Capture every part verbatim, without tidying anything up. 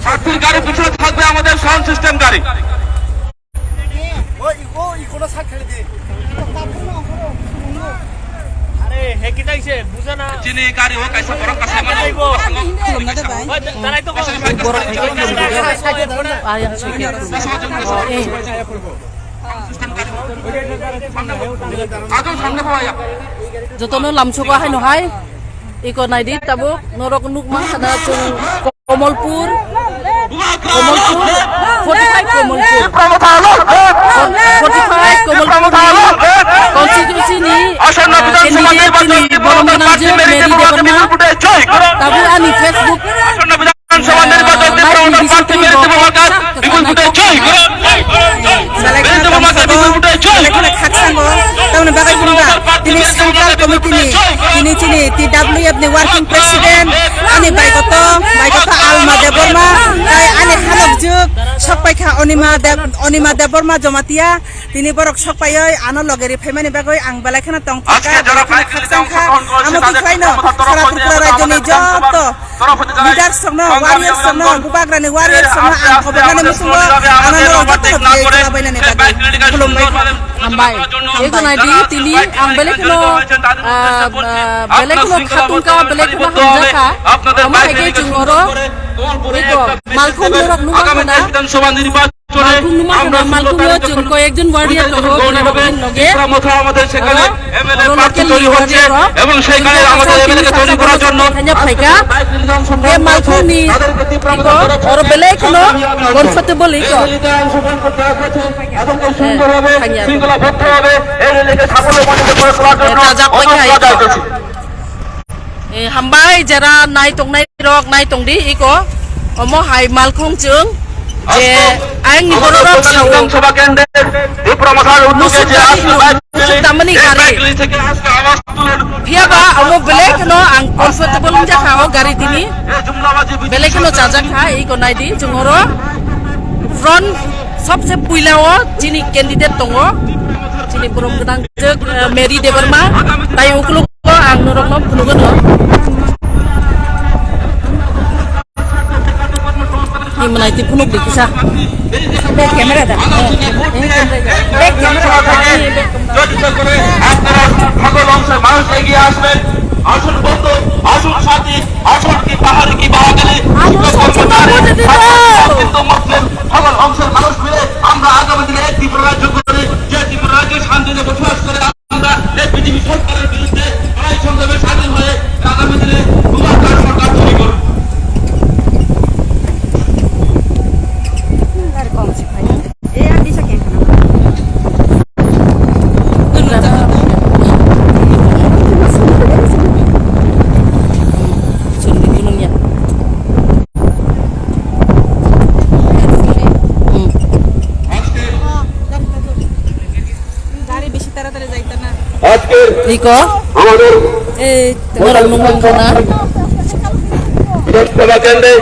সাতটির গাড়ি পিছনে থাকবে আমাদের সাউন্ড সিস্টেম গাড়ি। ওই, ওই, কোনো সাইড ছেড়ে দে। আরে, হে কি চাইছে? বুঝে না। চিনি গাড়ি ও কাইসা বড় কাছে মানে। Ay, ay, ay, ay, ay. Jotono lamsogo haino hai, iko naidi tabuk norok nukma sana chwng Komolpur, Komolpur, forty five Komolpur, forty five Komolpur ni constituency ni, ah, candidate chini Borom Ganang je Mary Debbarma, tabuk ani Facebook, ah, live ni bisingtwi bo kok sak kwchangna kok. Belai kheno tongsago, belai kheno khaksango, tamoni bagwi hwnba tini central committee ni, tini chini T W F ni working president, ani baigoto, baigoto Alma Debbarma, tai ani halok juk sok paikha Onima Deb-, Onima Debbarma Jamatia, tini borok sok paioi ano loge ri phaimani bagwi ang belai kheno tongthokha, belai kheno khakchangkha, amo twi khlaino sara Tripura rajyoni joto leaders rokno, warriors rokno, bubagrani warriors rokno ang khobor nani muchungo ano norok joto no biyai chwla bainani bagwi khulumbai. Hambai. Ego naidi tini ang belai kheno, ah, ah, belai kheno khatungkha, belai kheno hamjakha. Omo hai khe chwng oro ego malkhung norok nukha khna. Malkhung numa khna, malkhung o chwng koyekjon warrior tongo, loge. Oro local warrior rok. Chwng tini saka tini saka thangya phaikha. He malkhung ni iko, oro belai kheno comfortable iko. Eh, thangya. Eh, chajak paikha iko. Eh, hambai jera nai tongnai rok nai tongdi iko. Omo hai malkhung chwng je ayang ni borok rok sao. Musuk tamani gari. Phiya ba omo belai kheno ang comfortable wngjakha o gari tini. Belai kheno chajakha iko naidi chwng oro front sobse puila o chini candidate tongo. Chini borom gwnang jwk, eh, Mary Debbarma tai ukuluk. Ang norokno phunugano. Ni mwnai twi phunuk di kisa. Back camera da. Back camera. Back camera. জড়িত করে আপনারা সকল অংশের মানুষ এগিয়ে আসবেন। আসুন বন্ধু, আসুন সাথী, আসুন কি পাহাড়ি কি বাঙালি, আসুন কি সচেতন কর্মচারী, হয়ে যেতে দাও। হিন্দু মুসলিম সকল অংশের মানুষ মিলে আমরা আগামী দিনে এক ত্রিপুরা রাজ্য করে, যে ত্রিপুরা রাজ্যে শান্তিতে বসবাস করে। আমরা এই বিজেপি সরকারের বিরুদ্ধে লড়াই সংগ্রামে সামিল হয়ে আগামী দিনে দুর্বার সরকার তৈরি করব। গাড়ি বেশি তাড়াতাড়ি যাইতো না। আজকের Iko? আমাদের এই তোমার অন্য মন না। বিধানসভা কেন্দ্রে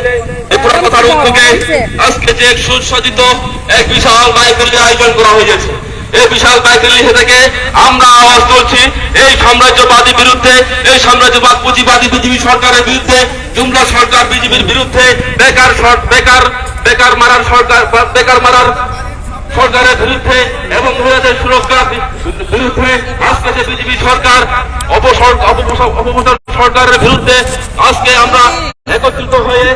ত্রিপুরা মথার উদ্যোগে আজকে যে এক সুসজ্জিত এক বিশাল বাইক র্যালি আয়োজন করা হয়েছে, এই বিশাল বাইক র্যালি থেকে আমরা আওয়াজ তুলছি এই সাম্রাজ্যবাদী বিরুদ্ধে, এই সাম্রাজ্যবাদ পুঁজিবাদী বিজেপি সরকারের বিরুদ্ধে, জুমলা সরকার বিজেপির বিরুদ্ধে, বেকার সর-, বেকার, বেকার মারার সরকার, বেকার মারার সরকারের বিরুদ্ধে এবং মহিলাদের সুরক্ষার বি-, বিরুদ্ধে আজকে যে বিজেপি সরকার অপসর-, অপপ্রসা-, অপপ্রচার সরকারের বিরুদ্ধে আজকে আমরা একত্রিত হয়ে